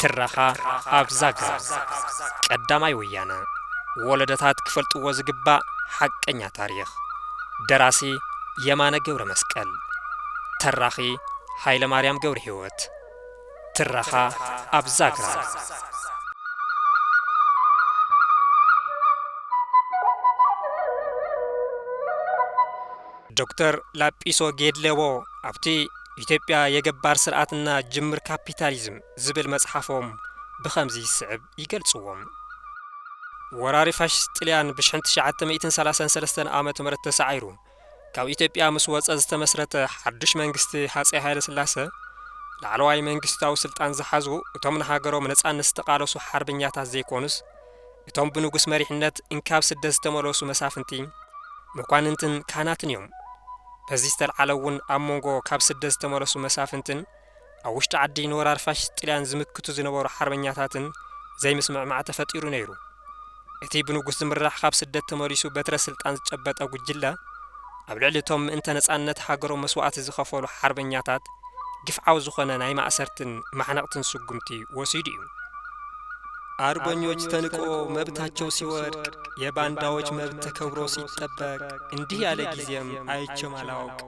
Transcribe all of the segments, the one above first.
ትረኻ ኣብ ዛግራ። ቀዳማይ ወያነ። ወለዶታት ክፈልጥዎ ዝግባእ ሓቀኛ ታሪኽ። ደራሲ የማነ ገብረ መስቀል። ተራኺ ሃይለ ማርያም ገብረ ህይወት። ትረኻ ኣብ ዛግራ። ዶክተር ላጲሶ ጌድሌቦ ኣብቲ ኢትዮጵያ የገባር ስርዓትና ጅምር ካፒታሊዝም ዝብል መጽሓፎም ብኸምዚ ይስዕብ ይገልጽዎም። ወራሪ ፋሽስት ጥልያን ብሽሕን ትሽዓተ ሚእትን ሰላሳን ሰለስተን ዓመተ ምህረት ተሳዒሩ ካብ ኢትዮጵያ ምስ ወጸ ዝተመስረተ ሓዱሽ መንግስቲ ሃጸይ ሃይለ ስላሰ፣ ላዕለዋይ መንግስታዊ ስልጣን ዝሓዙ እቶም ንሃገሮም ነጻነት ዝተቓለሱ ሓርበኛታት ዘይኮኑስ፣ እቶም ብንጉስ መሪሕነት እንካብ ስደት ዝተመለሱ መሳፍንቲ፣ መኳንንትን ካህናትን እዮም። በዚ ዝተልዓለ እውን ኣብ መንጎ ካብ ስደት ዝተመለሱ መሳፍንትን ኣብ ውሽጢ ዓዲ ንወራር ፋሽስት ጥልያን ዝምክቱ ዝነበሩ ሓርበኛታትን ዘይምስምዕማዕ ተፈጢሩ ነይሩ። እቲ ብንጉስ ዝምራሕ ካብ ስደት ተመሊሱ በትረ ስልጣን ዝጨበጠ ጉጅለ፣ ኣብ ልዕሊ እቶም ምእንተ ነጻነት ሃገሮም መስዋእቲ ዝኸፈሉ ሓርበኛታት ግፍዓዊ ዝኾነ ናይ ማእሰርትን ማሕነቕትን ስጉምቲ ወሲዱ እዩ። አርበኞች ተንቆ መብታቸው ሲወድቅ የባንዳዎች መብት ተከብሮ ሲጠበቅ እንዲህ ያለ ጊዜም አይቼም አላውቅ።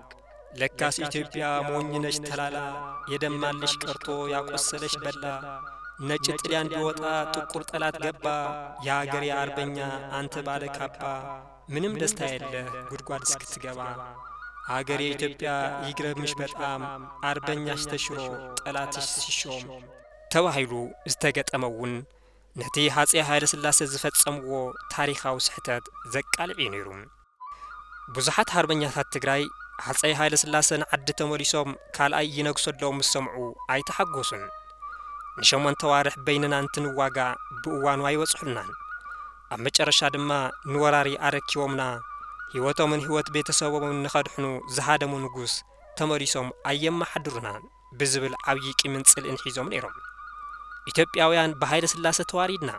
ለካስ ኢትዮጵያ ሞኝ ነሽ ተላላ፣ የደማልሽ ቀርቶ ያቆሰለሽ በላ። ነጭ ጥልያን ቢወጣ ጥቁር ጠላት ገባ። የሀገሬ አርበኛ አንተ ባለ ካባ፣ ምንም ደስታ የለህ ጉድጓድ እስክትገባ። ሀገሬ ኢትዮጵያ ይግረምሽ በጣም፣ አርበኛሽ ተሽሮ ጠላትሽ ሲሾም። ተባሂሉ ዝተገጠመ እውን ነቲ ሃጼ ሃይለ ስላሰ ዝፈጸምዎ ታሪኻዊ ስሕተት ዘቃልዕ እዩ ነይሩ። ብዙሓት ሓርበኛታት ትግራይ ሃጸይ ሃይለ ስላሰ ንዓዲ ተመሊሶም ካልኣይ ይነግሱ ኣለዉ ምስ ሰምዑ ኣይተሓጎሱን። ንሸሞንተ ዋርሕ በይንና እንትንዋጋእ ብእዋኑ ኣይበጽሑልናን። ኣብ መጨረሻ ድማ ንወራሪ ኣረኪቦምና፣ ህይወቶምን ህይወት ቤተሰቦምን ንኸድሕኑ ዝሃደሙ ንጉስ ተመሊሶም ኣየመሓድሩናን ብዝብል ዓብዪ ቂምን ጽልእን ሒዞም ነይሮም። ኢትዮጵያውያን ብሃይለ ስላሰ ተዋሪድና፣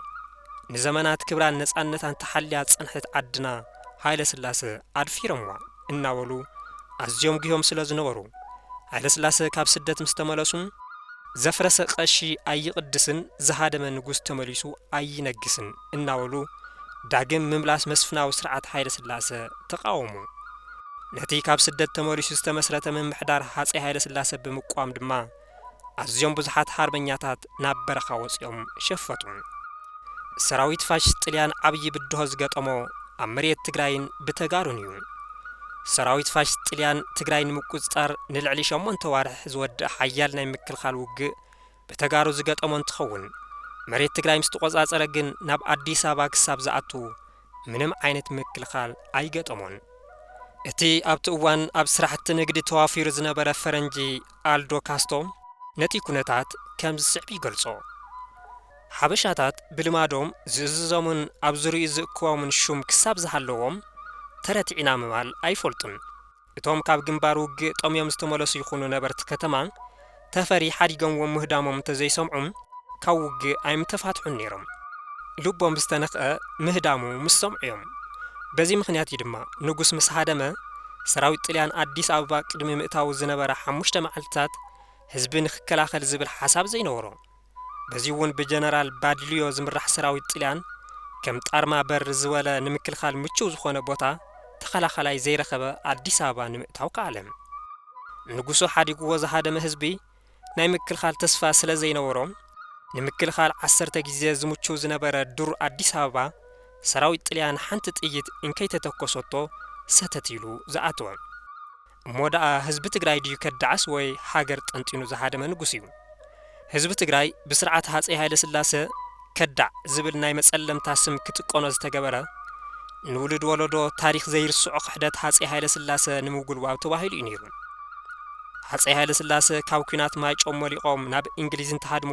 ንዘመናት ክብራን ነጻነታን ተሓልያ ዝጸንሐት ዓድና ሃይለ ስላሰ ኣድፊሮምዋ እናበሉ ኣዝዮም ጉሆም ስለ ዝነበሩ፣ ሃይለ ስላሰ ካብ ስደት ምስ ተመለሱ፣ ዘፍረሰ ቀሺ ኣይቕድስን፣ ዝሃደመ ንጉስ ተመሊሱ ኣይነግስን እናበሉ ዳግም ምምላስ መስፍናዊ ስርዓት ሃይለ ስላሰ ተቓወሙ። ነቲ ካብ ስደት ተመሊሱ ዝተመስረተ ምምሕዳር ሃጸይ ሃይለ ስላሰ ብምቋም ድማ ኣዝዮም ብዙሓት ሓርበኛታት ናብ በረኻ ወጺኦም ሸፈቱ። ሰራዊት ፋሽስት ጥልያን ዓብዪ ብድሆ ዝገጠሞ ኣብ መሬት ትግራይን ብተጋሩን እዩ። ሰራዊት ፋሽስት ጥልያን ትግራይ ንምቁጽጻር ንልዕሊ ሸሞንተ ዋርሕ ዝወድእ ሓያል ናይ ምክልኻል ውግእ ብተጋሩ ዝገጠሞ እንትኸውን፣ መሬት ትግራይ ምስ ተቖጻጸረ ግን ናብ ኣዲስ ኣበባ ክሳብ ዝኣቱ ምንም ዓይነት ምክልኻል ኣይገጠሞን። እቲ ኣብቲ እዋን ኣብ ስራሕቲ ንግዲ ተዋፊሩ ዝነበረ ፈረንጂ ኣልዶ ካስቶ ነቲ ኩነታት ከም ዝስዕብ ይገልጾ። ሓበሻታት ብልማዶም ዝእዝዞምን ኣብ ዙርይኡ ዝእክቦምን ሹም ክሳብ ዝሃለዎም ተረት ዒና ምባል ኣይፈልጡን። እቶም ካብ ግንባር ውግእ ጠምዮም ዝተመለሱ ይኹኑ ነበርቲ ከተማ፣ ተፈሪ ሓዲጎምዎም ምህዳሞም እንተዘይሰምዑ፣ ካብ ውግእ ኣይምተፋትሑን ነይሮም። ልቦም ዝተነኽአ ምህዳሙ ምስ ሰምዑ እዮም። በዚ ምኽንያት እዩ ድማ ንጉስ ምስ ሃደመ፣ ሰራዊት ጥልያን ኣዲስ ኣበባ ቅድሚ ምእታዉ ዝነበረ ሓሙሽተ መዓልትታት ህዝቢ ንክከላኸል ዝብል ሓሳብ ዘይነበሮ። በዚ እውን ብጀነራል ባድልዮ ዝምራሕ ሰራዊት ጥልያን ከም ጣርማ በር ዝበለ ንምክልኻል ምቹው ዝኾነ ቦታ ተኸላኸላይ ዘይረኸበ ኣዲስ ኣበባ ንምእታው ከኣለ። ንጉሱ ሓዲግዎ ዝሃደመ ህዝቢ ናይ ምክልኻል ተስፋ ስለ ዘይነበሮ፣ ንምክልኻል ዓሰርተ ግዜ ዝምቹው ዝነበረ ዱር ኣዲስ ኣበባ ሰራዊት ጥልያን ሓንቲ ጥይት እንከይተተኮሰቶ ሰተት ኢሉ ዝኣተወ። እሞ ደኣ ህዝቢ ትግራይ ድዩ ከዳዕስ ወይ ሃገር ጠንጢኑ ዝሃደመ ንጉስ እዩ? ህዝቢ ትግራይ ብስርዓት ሃፀይ ሃይለ ስላሰ ከዳዕ ዝብል ናይ መፀለምታ ስም ክጥቀኖ ዝተገበረ፣ ንውሉድ ወለዶ ታሪኽ ዘይርስዖ ክሕደት ሃፀይ ሃይለ ስላሰ ንምጉልባብ ተባሂሉ እዩ ነይሩ። ሃፀይ ሃይለ ስላሰ ካብ ኲናት ማይጨው መሊቖም ናብ እንግሊዝ እንትሃድሙ፣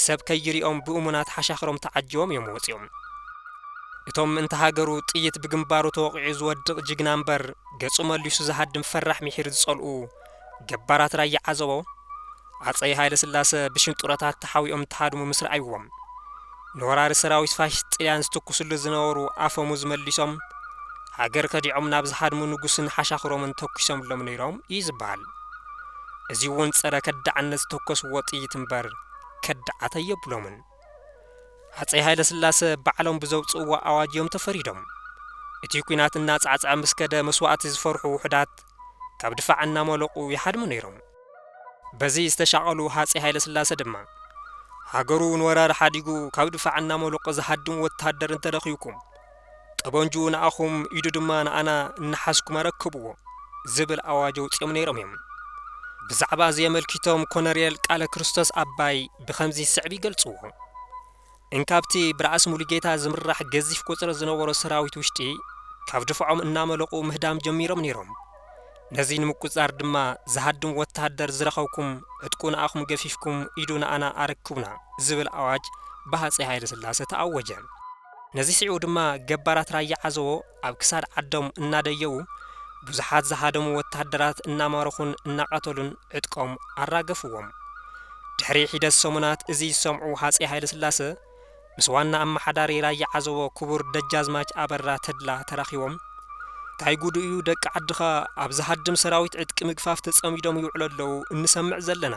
ሰብ ከይሪኦም ብእሙናት ሓሻኽሮም ተዓጂቦም እዮም ወፂኦም። እቶም ምእንቲ ሃገሩ ጥይት ብግንባሩ ተወቒዑ ዝወድቕ ጅግና እምበር፣ ገጹ መሊሱ ዝሃድም ፈራሕ ምሒር ዝጸልኡ ገባራት ራያ ዓዘቦ፣ ሃፀይ ሃይለ ስላሰ ብሽንጡሮታት ተሓቢኦም እንትሃድሙ ምስ ረኣይዎም፣ ንወራሪ ሰራዊት ፋሽስት ጥልያን ዝትኩስሉ ዝነበሩ ኣፈሙዝ መሊሶም፣ ሃገር ከዲዖም ናብ ዝሃድሙ ንጉስን ሓሻኽሮምን ተኩሶምሎም ነይሮም እዩ ዝበሃል። እዚ እውን ጸረ ከዳዕነት ዝተኮስዎ ጥይት እምበር፣ ከዳዓት ኣየብሎምን። ሃፀይ ሃይለ ስላሰ ባዕሎም ብዘውፅእዎ ኣዋጅ እዮም ተፈሪዶም። እቲ ኲናት እናፃዕፀዐ ምስ ከደ መስዋእቲ ዝፈርሑ ውሑዳት ካብ ድፋዕ እናመለቑ ይሃድሙ ነይሮም። በዚ ዝተሻቐሉ ሃፀይ ሃይለ ስላሰ ድማ ሃገሩ ንወራር ሓዲጉ ካብ ድፋዕ እናመለቑ ዝሃድም ወታደር እንተረኺብኩም ጠበንጅኡ ንኣኹም ኢዱ ድማ ንኣና እናሓዝኩም ኣረክብዎ ዝብል ኣዋጅ ኣውፂኦም ነይሮም እዮም። ብዛዕባ እዚ ኣመልኪቶም ኮነሬል ቃለ ክርስቶስ ኣባይ ብኸምዚ ስዕብ ይገልፅዎ። እንካብቲ ብራእሲ ሙሉጌታ ዝምራሕ ገዚፍ ቁፅሪ ዝነበሮ ሰራዊት ውሽጢ ካብ ድፍዖም እናመለቑ ምህዳም ጀሚሮም ነይሮም። ነዚ ንምቁፅፃር ድማ ዝሃድም ወታደር ዝረኸብኩም ዕጥቁ ንኣኹም ገፊፍኩም ኢዱ ንኣና ኣረክቡና ዝብል ኣዋጅ ብሃፀይ ሃይለ ስላሰ ተኣወጀ። ነዚ ስዒቡ ድማ ገባራት ራያ ዓዘቦ ኣብ ክሳድ ዓዶም እናደየቡ ብዙሓት ዝሃደሙ ወታደራት እናማረኹን እናቐተሉን ዕጥቆም ኣራገፍዎም። ድሕሪ ሒደት ሰሙናት እዚ ዝሰምዑ ሃፀይ ሃይለ ስላሰ ምስ ዋና ኣመሓዳሪ ራያ ዓዘቦ ክቡር ደጃዝማች ኣበራ ተድላ ተራኺቦም፣ "እንታይ ጉዱ እዩ ደቂ ዓድኻ ኣብ ዝሃድም ሰራዊት ዕጥቂ ምግፋፍ ተጸሚዶም ይውዕሉ ኣለዉ እንሰምዕ ዘለና?"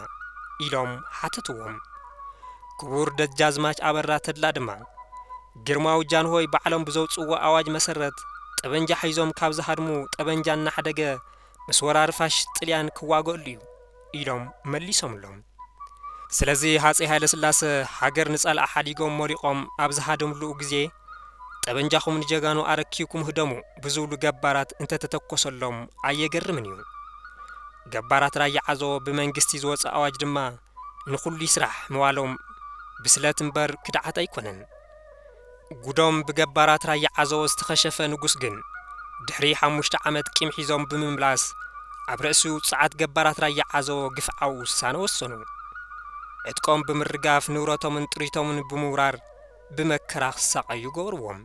ኢሎም ሓተትዎም። ክቡር ደጃዝማች ኣበራ ተድላ ድማ፣ "ግርማዊ ጃንሆይ ባዕሎም ብዘውጽእዎ ኣዋጅ መሰረት ጠበንጃ ሒዞም ካብ ዝሃድሙ ጠበንጃ እናሓደገ ምስ ወራሪ ፋሽስት ጥልያን ክዋገእሉ እዩ" ኢሎም መሊሶምሎም። ስለዚ ሃፀይ ሃይለ ስላሰ ሃገር ንጸላእ ሓዲጎም መሪቖም ኣብ ዝሃደምሉ ግዜ፣ "ጠበንጃኹም ንጀጋኑ ኣረኪብኩም ህደሙ" ብዝብሉ ገባራት እንተተተኮሰሎም ኣየገርምን እዩ። ገባራት ራያ ዓዘቦ ብመንግስቲ ዝወፀ ኣዋጅ ድማ ንኹሉ ይስራሕ ምባሎም ብስለት እምበር ክድዓት ኣይኮነን። ጉዶም ብገባራት ራያ ዓዘቦ ዝተኸሸፈ ንጉስ ግን፣ ድሕሪ ሓሙሽተ ዓመት ቂም ሒዞም ብምምላስ፣ ኣብ ርእሲ ውጹዓት ገባራት ራያ ዓዘቦ ግፍዓዊ ውሳነ ወሰኑ። ዕጥቆም ብምርጋፍ፣ ንብረቶምን ጥሪቶምን ብምውራር፣ ብመከራ ክሳቐዩ ገበርዎም።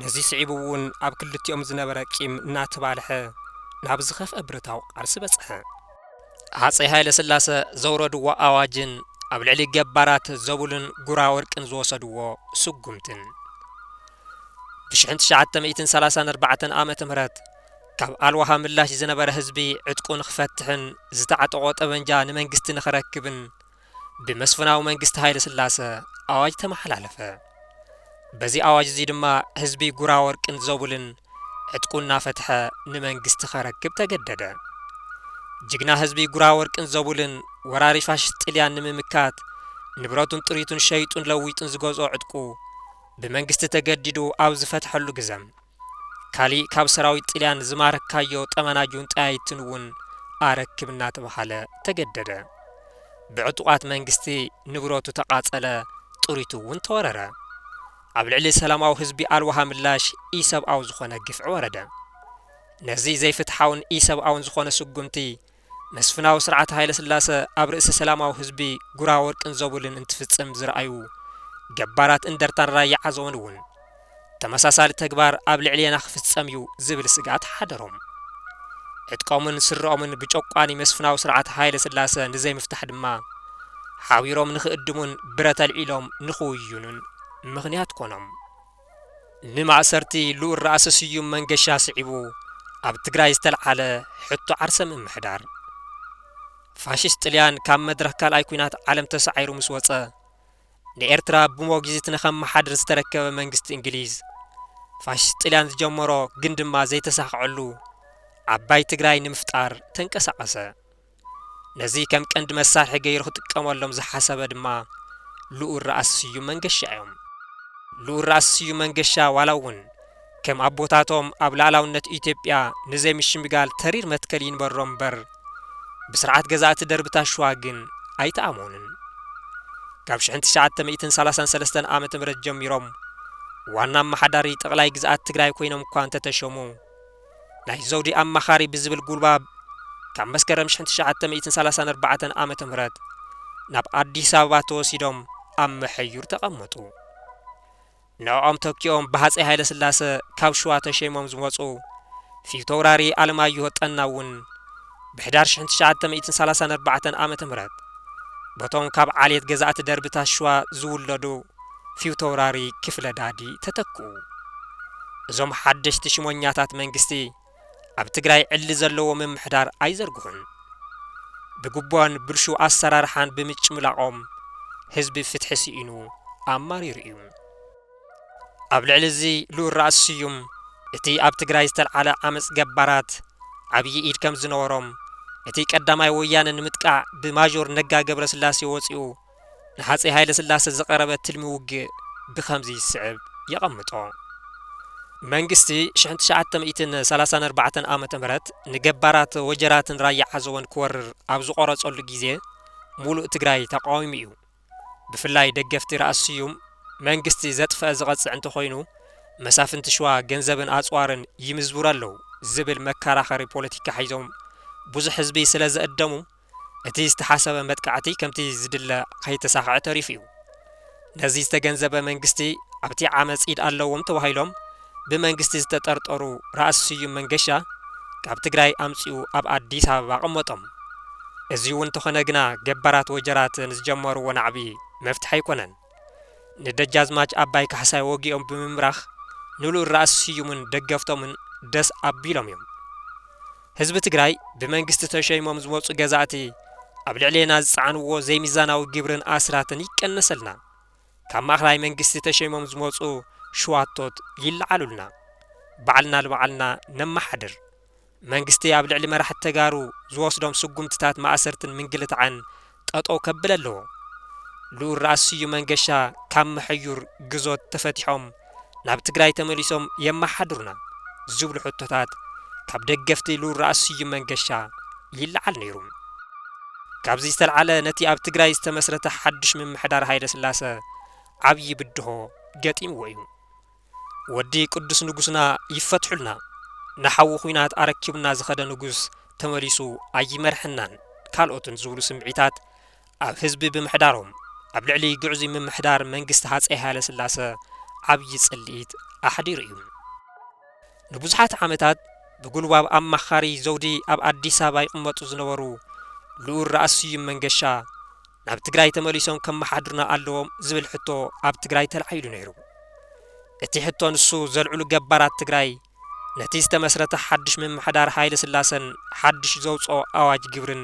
ነዚ ስዒቡ እውን ኣብ ክልቲኦም ዝነበረ ቂም እናተባልሐ ናብ ዝኸፍአ ብረታዊ ቃልሲ በጽሐ። ሃጸይ ሃይለ ስላሰ ዘውረድዎ ኣዋጅን ኣብ ልዕሊ ገባራት ዘቡልን ጉራ ወርቅን ዝወሰድዎ ስጉምትን። ብሽሕን ትሽዓተ ሚእትን ሰላሳን ኣርባዕተን ዓመተ ምህረት ካብ ኣልዋሃ ምላሽ ዝነበረ ህዝቢ ዕጥቁ ንኽፈትሕን ዝተዓጠቖ ጠበንጃ ንመንግስቲ ንኽረክብን ብመስፍናዊ መንግስቲ ሃይለ ስላሰ ኣዋጅ ተመሓላለፈ። በዚ ኣዋጅ እዚ ድማ ህዝቢ ጉራ ወርቅን ዘቡልን ዕጥቁ እናፈትሐ ንመንግስቲ ከረክብ ተገደደ። ጅግና ህዝቢ ጉራ ወርቅን ዘቡልን ወራሪ ፋሽስት ጥልያን ንምምካት ንብረቱን ጥሪቱን ሸይጡን ለዊጡን ዝገዝኦ ዕጥቁ ብመንግስቲ ተገዲዱ ኣብ ዝፈትሐሉ ግዘ፣ ካሊእ ካብ ሰራዊት ጥልያን ዝማረካዮ ጠመናጁን ጠያይትን እውን ኣረክብ እናተባሃለ ተገደደ። ብዕጡቓት መንግስቲ ንብረቱ ተቓጸለ፣ ጥሪቱ እውን ተወረረ። ኣብ ልዕሊ ሰላማዊ ህዝቢ ኣልዋሃ ምላሽ ኢሰብኣዊ ዝኾነ ግፍዒ ወረደ። ነዚ ዘይፍትሓውን ኢሰብኣውን ዝኾነ ስጉምቲ መስፍናዊ ስርዓት ሃይለ ስላሰ ኣብ ርእሲ ሰላማዊ ህዝቢ ጉራ ወርቅን ዘቡልን እንትፍጽም ዝረኣዩ ገባራት እንደርታን ራያ ዓዘቦን እውን ተመሳሳሊ ተግባር ኣብ ልዕሌና ክፍጸም እዩ ዝብል ስግኣት ሓደሮም። ዕጥቆምን ስረኦምን ብጨቋኒ መስፍናዊ ስርዓት ሃይለ ስላሰ ንዘይምፍታሕ ድማ ሓቢሮም ንኽእድሙን ብረት ኣልዒሎም ንኽውዩኑን ምኽንያት ኮኖም። ንማእሰርቲ ልኡል ራእሲ ስዩም መንገሻ ስዒቡ ኣብ ትግራይ ዝተልዓለ ሕቶ ዓርሰ ምምሕዳር። ፋሽስት ጥልያን ካብ መድረኽ ካልኣይ ኲናት ዓለም ተሳዒሩ ምስ ወጸ፣ ንኤርትራ ብሞግዚት ንኸመሓድር ዝተረከበ መንግስቲ እንግሊዝ፣ ፋሽስት ጥልያን ዝጀመሮ ግን ድማ ዘይተሳኽዐሉ ዓባይ ትግራይ ንምፍጣር ተንቀሳቐሰ። ነዚ ከም ቀንዲ መሳርሒ ገይሩ ክጥቀመሎም ዝሓሰበ ድማ ልኡል ራእሲ ስዩም መንገሻ እዮም። ልኡል ራእሲ ስዩም መንገሻ ዋላ እውን ከም ኣቦታቶም ኣብ ሉኣላውነት ኢትዮጵያ ንዘይምሽምጋል ተሪር መትከል ይንበሮ እምበር፣ ብስርዓት ገዛእቲ ደርብታት ሸዋ ግን ኣይተኣመኑን። ካብ ሽሕን ትሽዓተ ሚእትን ሰላሳን ሰለስተን ዓመተ ምህረት ጀሚሮም ዋና ኣመሓዳሪ ጠቕላይ ግዝኣት ትግራይ ኮይኖም እኳ እንተተሸሙ፣ ናይ ዘውዲ ኣማኻሪ ብዝብል ጉልባብ ካብ መስከረም ሽሕን ትሽዓተ ሚእትን ሰላሳን ኣርባዕተን ዓመተ ምህረት ናብ ኣዲስ ኣበባ ተወሲዶም ኣብ መሐዩር ተቐመጡ። ንዕኦም ተኪኦም ብሃፀይ ሃይለ ስላሰ ካብ ሸዋ ተሸይሞም ዝመፁ ፊተውራሪ ኣለማየሁ ጠና እውን ብሕዳር ሽሕን ትሽዓተ ሚእትን ሰላሳን ኣርባዕተን ዓመተ ምህረት በቶም ካብ ዓሌት ገዛእቲ ደርብታት ሸዋ ዝውለዱ ፊተውራሪ ክፍለ ዳዲ ተተክኡ። እዞም ሓደሽቲ ሽሞኛታት መንግስቲ ኣብ ትግራይ ዕሊ ዘለዎ ምምሕዳር ኣይዘርግሑን። ብጉቦን ብልሹ ኣሰራርሓን ብምጭምላቖም ህዝቢ ፍትሒ ስኢኑ ኣማሪሩ እዩ። ኣብ ልዕሊ እዚ ልኡል ራእሲ ስዩም እቲ ኣብ ትግራይ ዝተልዓለ ዓመፅ ገባራት ዓብዪ ኢድ ከም ዝነበሮም እቲ ቀዳማይ ወያነ ንምጥቃዕ ብማዦር ነጋ ገብረስላሴ ወፂኡ ንሃፀይ ሃይለ ስላሴ ዝቐረበ ትልሚ ውግእ ብኸምዚ ይስዕብ የቐምጦ። መንግስቲ ሽሕን ትሽዓተ ሚእትን ሰላሳን ኣርባዕተን ዓመተ ምህረት ንገባራት ወጀራትን ራያ ዓዘቦን ክወርር ኣብ ዝቆረጸሉ ግዜ ሙሉእ ትግራይ ተቃዊሙ እዩ። ብፍላይ ደገፍቲ ራእሲ ስዩም መንግስቲ ዘጥፈአ ዝቐጽዕ እንተኾይኑ መሳፍንቲ ሽዋ ገንዘብን ኣጽዋርን ይምዝብሩ ኣለዉ ዝብል መከራኸሪ ፖለቲካ ሒዞም ብዙሕ ህዝቢ ስለ ዘእደሙ እቲ ዝተሓሰበ መጥቃዕቲ ከምቲ ዝድለ ከይተሳኽዐ ተሪፉ እዩ። ነዚ ዝተገንዘበ መንግስቲ ኣብቲ ዓመፅ ኢድ ኣለዎም ተባሂሎም ብመንግስቲ ዝተጠርጠሩ ራእሲ ስዩም መንገሻ ካብ ትግራይ ኣምፂኡ ኣብ ኣዲስ ኣበባ ኣቐመጦም። እዚ እውን እንተኾነ ግና ገባራት ወጀራት ንዝጀመርዎ ናዕቢ መፍትሒ ኣይኮነን። ንደጃዝማች ኣባይ ካሕሳይ ወጊኦም ብምምራኽ ንልኡል ራእሲ ስዩምን ደገፍቶምን ደስ ኣቢሎም እዮም። ህዝቢ ትግራይ ብመንግስቲ ተሸይሞም ዝመፁ ገዛእቲ ኣብ ልዕሌና ዝፀዓንዎ ዘይሚዛናዊ ግብርን ኣስራትን ይቀነሰልና፣ ካብ ማእኸላይ መንግስቲ ተሸይሞም ዝመፁ ሽዋቶት ይለዓሉልና፣ ባዕልና ንባዕልና ነመሓድር። መንግስቲ ኣብ ልዕሊ መራሕቲ ተጋሩ ዝወስዶም ስጉምትታት ማእሰርትን ምንግልታዕን ጠጠው ከብል ኣለዎ። ልኡል ራእሲ ስዩም መንገሻ ካብ መሐዩር ግዞት ተፈቲሖም ናብ ትግራይ ተመሊሶም የመሓድሩና ዝብሉ ሕቶታት ካብ ደገፍቲ ልኡል ራእሲ ስዩም መንገሻ ይለዓል ነይሩ። ካብዚ ዝተልዓለ ነቲ ኣብ ትግራይ ዝተመስረተ ሓዱሽ ምምሕዳር ሃይለ ስላሰ ዓብዪ ብድሆ ገጢምዎ እዩ። ወዲ ቅዱስ ንጉስና ይፈትሑልና፣ ንሓዊ ኹናት ኣረኪቡና ዝኸደ ንጉስ ተመሊሱ ኣይመርሐናን ካልኦትን ዝብሉ ስምዒታት ኣብ ህዝቢ ብምሕዳሮም ኣብ ልዕሊ ግዕዙይ ምምሕዳር መንግስቲ ሃፀይ ሃይለ ስላሰ ዓብዪ ጽልኢት ኣሕዲሩ እዩ። ንብዙሓት ዓመታት ብጉልባብ ኣማኻሪ ዘውዲ ኣብ ኣዲስ ኣበባ ይቕመጡ ዝነበሩ ልኡል ራእሲ ስዩም መንገሻ ናብ ትግራይ ተመሊሶም ከመሓድሩና ኣለዎም ዝብል ሕቶ ኣብ ትግራይ ተላዒሉ ነይሩ። እቲ ሕቶ ንሱ ዘልዕሉ ገባራት ትግራይ ነቲ ዝተመስረተ ሓድሽ ምምሕዳር ሃይለ ስላሰን ሓድሽ ዘውፅኦ ኣዋጅ ግብርን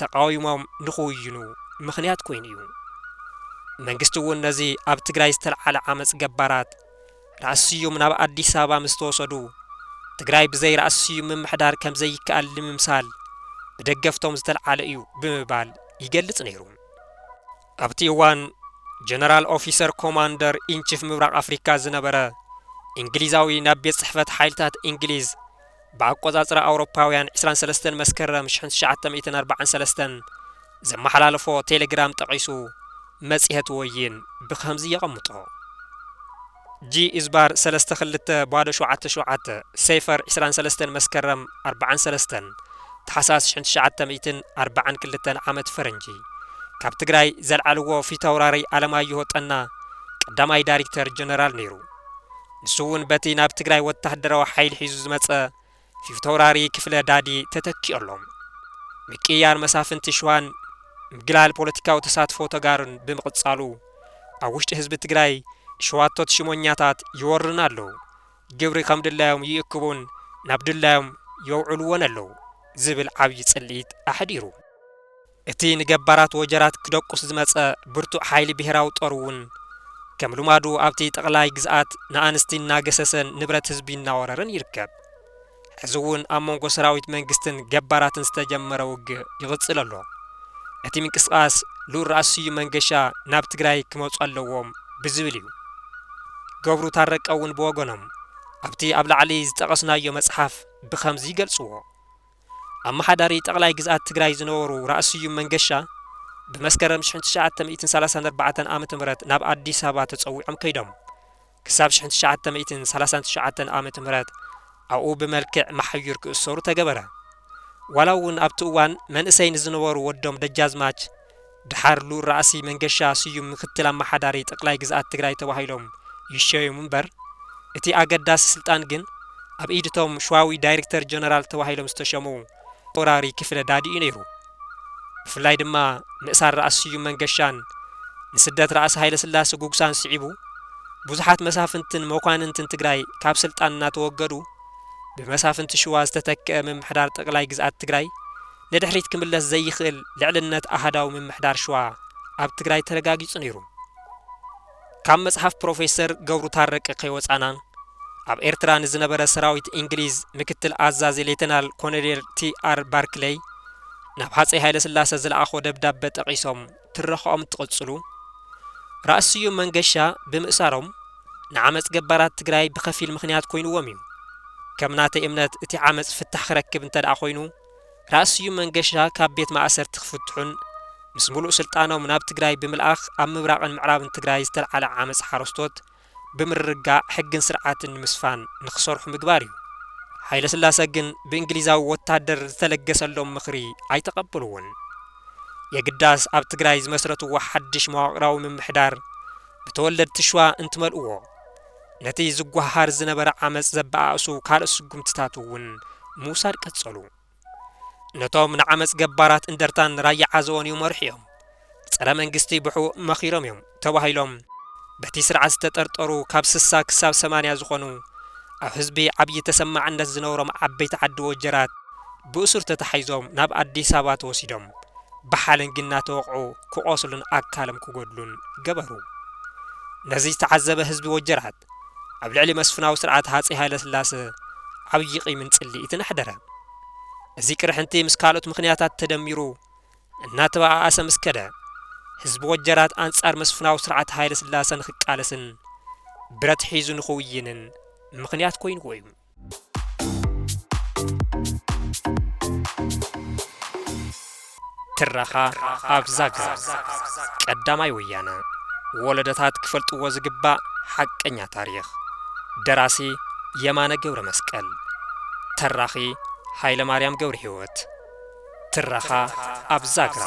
ተቃዊሞም ንክውይኑ ምኽንያት ኮይኑ እዩ። መንግስቲ እውን ነዚ ኣብ ትግራይ ዝተልዓለ ዓመፅ ገባራት ራእሲ ስዩም ናብ ኣዲስ ኣበባ ምስ ተወሰዱ ትግራይ ብዘይ ራእሲ ስዩም ምምሕዳር ከም ዘይከኣል ንምምሳል ብደገፍቶም ዝተልዓለ እዩ ብምባል ይገልጽ ነይሩ። ኣብቲ እዋን ጀነራል ኦፊሰር ኮማንደር ኢንቺፍ ምብራቕ ኣፍሪካ ዝነበረ እንግሊዛዊ ናብ ቤት ጽሕፈት ሓይልታት እንግሊዝ ብኣቆጻጽራ ኣውሮፓውያን ዕስራን ሰለስተን መስከረም ሽሕን ትሽዓተ ሚእትን ኣርባዓን ሰለስተን ዘመሓላለፎ ቴሌግራም ጠቒሱ መጽሔት ወይን ብኸምዚ የቐምጦ። ጂ ኢዝባር ሰለስተ ክልተ ባዶ ሸውዓተ ሸውዓተ፣ ሴፈር ዕስራን ሰለስተን መስከረም ኣርባዓን ሰለስተን፣ ታሕሳስ ሽሕን ትሽዓተ ሚእትን ኣርባዓን ክልተን ዓመት ፈረንጂ፣ ካብ ትግራይ ዘልዓልዎ ፊታውራሪ ኣለማየሁ ጠና ቀዳማይ ዳይሬክተር ጀነራል ነይሩ። ንሱ እውን በቲ ናብ ትግራይ ወታደራዊ ሓይሊ ሒዙ ዝመጸ ፊታውራሪ ክፍለ ዳዲ ተተኪኡ ኣሎ። ምቅይያር መሳፍንቲ ሽዋን ምግላል ፖለቲካዊ ተሳትፎ ተጋሩን ብምቕጻሉ፣ ኣብ ውሽጢ ህዝቢ ትግራይ ሸዋቶት ሽሞኛታት ይወሩና ኣለዉ፣ ግብሪ ከም ድላዮም ይእክቡን ናብ ድላዮም የውዕልዎን ኣለዉ ዝብል ዓብዪ ጽልኢት ኣሕዲሩ። እቲ ንገባራት ወጀራት ክደቁስ ዝመጸ ብርቱዕ ሓይሊ ብሄራዊ ጦር እውን ከም ልማዱ ኣብቲ ጠቕላይ ግዝኣት ንኣንስቲ እናገሰሰን ንብረት ህዝቢ እናወረረን ይርከብ። ሕዚ እውን ኣብ መንጎ ሰራዊት መንግስትን ገባራትን ዝተጀመረ ውግእ ይቕጽል ኣሎ። እቲ ምንቅስቓስ ልኡል ራእሲ ስዩም መንገሻ ናብ ትግራይ ክመፁ ኣለዎም ብዝብል እዩ። ገብሩ ታረቀ እውን ብወገኖም ኣብቲ ኣብ ላዕሊ ዝጠቐስናዮ መጽሓፍ ብኸምዚ ይገልጽዎ። ኣመሓዳሪ ጠቕላይ ግዝኣት ትግራይ ዝነበሩ ራእሲ ስዩም መንገሻ ብመስከረም ሽሕን ትሽዓተ ሚእትን ሰላሳን ኣርባዕተን ዓመተ ምህረት ናብ ኣዲስ ኣበባ ተጸዊዖም ከይዶም። ክሳብ ሽሕን ትሽዓተ ሚእትን ሰላሳን ትሽዓተን ዓመተ ምህረት ኣብኡ ብመልክዕ መሓዩር ክእሰሩ ተገበረ። ዋላ እውን ኣብቲ እዋን መንእሰይ ንዝነበሩ ወዶም ደጃዝማች ድሓር ልኡል ራእሲ መንገሻ ስዩም ምክትል ኣመሓዳሪ ጠቕላይ ግዝኣት ትግራይ ተባሂሎም ይሸየሙ እምበር፣ እቲ ኣገዳሲ ስልጣን ግን ኣብ ኢድ እቶም ሸዋዊ ዳይሬክተር ጀነራል ተባሂሎም ዝተሸሙ ወራሪ ክፍለ ዳዲ እዩ ነይሩ። ብፍላይ ድማ ምእሳር ራእሲ ስዩም መንገሻን ንስደት ራእሲ ሃይለ ስላሴ ጉግሳን ስዒቡ ብዙሓት መሳፍንትን መኳንንትን ትግራይ ካብ ስልጣን እናተወገዱ ብመሳፍንቲ ሽዋ ዝተተክአ ምምሕዳር ጠቕላይ ግዝኣት ትግራይ ንድሕሪት ክምለስ ዘይኽእል ልዕልነት ኣሃዳዊ ምምሕዳር ሽዋ ኣብ ትግራይ ተረጋጊጹ ነይሩ። ካብ መጽሓፍ ፕሮፌሰር ገብሩ ታረቀ ከይወጻና፣ ኣብ ኤርትራ ንዝነበረ ሰራዊት እንግሊዝ ምክትል ኣዛዚ ሌተናል ኮሎኔል ቲ ኣር ባርክለይ ናብ ሃጸይ ሃይለስላሰ ዝለኣኾ ደብዳበ ጠቒሶም ትረኻኦም እንትቕጽሉ፣ ራእሲ ስዩም መንገሻ ብምእሳሮም ንዓመጽ ገባራት ትግራይ ብኸፊል ምኽንያት ኮይንዎም እዩ። ከም ናተይ እምነት፣ እቲ ዓመጽ ፍታሕ ክረክብ እንተ ደኣ ኮይኑ፣ ራእሲ ስዩም መንገሻ ካብ ቤት ማእሰርቲ ክፍትሑን ምስ ምሉእ ስልጣኖም ናብ ትግራይ ብምልኣኽ ኣብ ምብራቕን ምዕራብን ትግራይ ዝተልዓለ ዓመጽ ሓረስቶት ብምርግጋእ ሕግን ስርዓትን ንምስፋን ንኽሰርሑ ምግባር እዩ። ሃይለስላሰ ግን ብእንግሊዛዊ ወታደር ዝተለገሰሎም ምኽሪ ኣይተቐበልዎን። የግዳስ ኣብ ትግራይ ዝመስረትዎ ሓድሽ መዋቕራዊ ምምሕዳር ብተወለድቲ ሸዋ እንትመልእዎ፣ ነቲ ዝጓሃር ዝነበረ ዓመጽ ዘበኣእሱ ካልእ ስጉምትታት እውን ምውሳድ ቀጸሉ። ነቶም ንዓመጽ ገባራት እንደርታን ራያ ዓዘቦን ይመርሑ እዮም፣ ጸረ መንግስቲ ብሕቡእ መኺሮም እዮም ተባሂሎም በቲ ስርዓት ዝተጠርጠሩ ካብ ስሳ ክሳብ ሰማንያ ዝኾኑ ኣብ ህዝቢ ዓብዪ ተሰማዕነት ዝነበሮም ዓበይቲ ዓዲ ወጀራት ብእሱር ተታሒዞም ናብ ኣዲስ ኣበባ ተወሲዶም ብሓለንጊ እናተወቕዑ ክቖስሉን ኣካሎም ክጎድሉን ገበሩ። ነዚ ዝተዓዘበ ህዝቢ ወጀራት ኣብ ልዕሊ መስፍናዊ ስርዓት ሃጸይ ሃይለስላሰ ዓብዪ ቂምን ጽልኢትን ኣሕደረ። እዚ ቅርሕንቲ ምስ ካልኦት ምኽንያታት ተደሚሩ እናተበኣኣሰ ምስ ከደ፣ ህዝቢ ወጀራት ኣንጻር መስፍናዊ ስርዓት ሃይለስላሰ ንኽቃለስን ብረት ሒዙ ንኽውይንን ምኽንያት ኮይንዎ እዩ። ትረኻ ኣብ ዛግራ። ቀዳማይ ወያነ። ወለዶታት ክፈልጥዎ ዝግባእ ሓቀኛ ታሪኽ። ደራሲ የማነ ገብረ መስቀል። ተራኺ ሃይለ ማርያም ገብረ ህይወት። ትረኻ ኣብ ዛግራ።